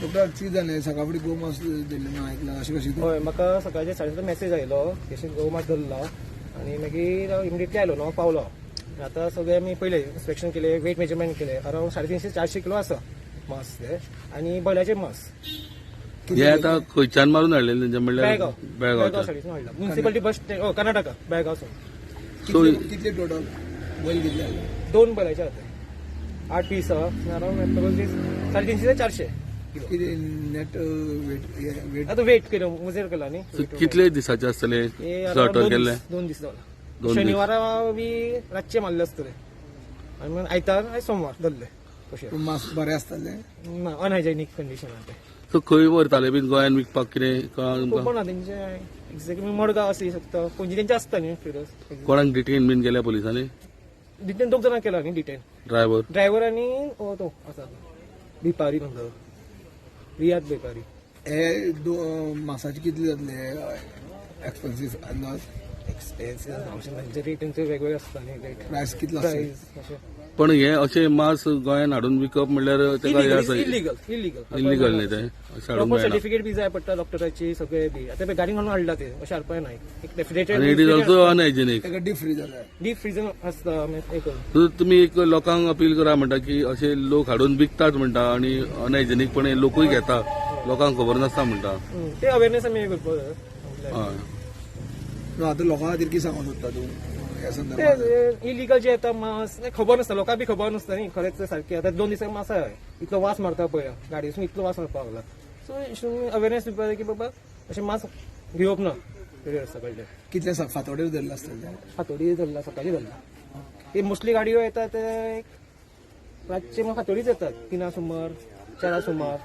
Doctor, कितें जालें? सकाळ फुडें गोमांस धरलें म्हणून आयकलां, अशें कशें कितें? हय, म्हाका सकाळचे 7:30 मॅसेज आयलो, अशें गोमांस धरला आनी मागीर हांव इमिडिएटली आयलो, 9 पावलो. आनी आतां सगळें आमी पयलें, इन्स्पेक्शन केलें, वेट मेजरमेंट केलें. अरावंड 350 400 किलो आसा मांस ते आनी बैलाचे मांस. हे आता खंयच्यान मारून हाडलेले तेंच्या म्हणल्यार? बेळगांव. बेळगांव. बेळगांवच्यान. सायडीसून हाडला, म्युनिसिपालिटी बस स्टँड, कर्नाटका बेळगांवसून. सो कितले टोटल बैल कितले आले? दोन बैलाचे आसा, 8 पीस आहा. अरावंड 350 ते 400 किलो. कितें नेट वेट वेट? आतां वेट केलो, मुजेर केला न्ही. सो कितले दिसाचे आसतले हे around अटक केल्ले? 2 दीस जाला. 2 दीस. शनिवारा बी रातचे मारले आसतले आनी मागीर आयतार आनी सोमवार धरले कशे. मांस बरें आसतालें? ना, अनहायजेनीक कंडिशन ते. सो खंय व्हरताले बीन गोंयान विकपाक कितें तुमकां? खबर ना तेंचे एक्झॅक्टली. मडगांव आसूं शकता, पणजी तेंचे आसता न्ही फिरस. कोणाक डिटेन बीन केल्या पोलिसांनी? डिटेन दोग जाणां केला न्ही डिटेन. ड्रायव्हर? ड्रायव्हर आनी तो आसा बेपारी म्हणटा, रियाद बेपारी. हे मासाचे कितले जातले एक्सपेन्सीस अंदाज? एक्सपेन्सीव तेंचे रेट, तेंचे वेगवेगळे आसता न्ही रेट. प्रायस कितलो आसतलो? प्रायस अशें. पण हे अशें मांस गोंयान हाडून विकप म्हणल्यार तेका हे आसा. Illegal, illegal. इलिगल न्ही तें? अशें हाडूंक प्रॉपर मेळना. सर्टिफिकेट बी जाय पडटा डॉक्टराची सगळे बी. आतां पळय गाडीन घालून हाडला ते, अशें हाडपाक ना. एक आनी it is also unhygienic. ताका डीप फ्रीज जाय. डीप फ्रीजन आसता हे करून. सो तुमी एक लोकांक अपील करा म्हणटा की अशे लोक हाडून विकतात म्हणटा आनी अनहायजेनीकपणे लोकूय घेता, लोकांक खबर नासता म्हणटा. ते अवेरनेस आमी हे करपाक जाय आपल्याक. हय. आतां लोकां खातीर कितें सांगूंक सोदता तूं ह्या संदर्भात? ते इलिगल जे येता मांस ते खबर नासता, लोकांक बी खबर नासता न्ही खरेंच ते सारकें. आतां 2 दिसांक मांस आहा, इतलो वास मारता पळय, गाडयेसून इतलो वास मारपाक लागला. सो अवेरनेस दिवपाक जाय की बाबा अशें मांस घेवप ना रस्त्या कडले. कितले फांतोडेर धरलें आसतलें तें? फातोडी धरला, सकाळी धरला. ते मोस्टली गाडयो येतात ते रातचे, मग फातोडीच येतात, 3 सुमार, 4 सुमार.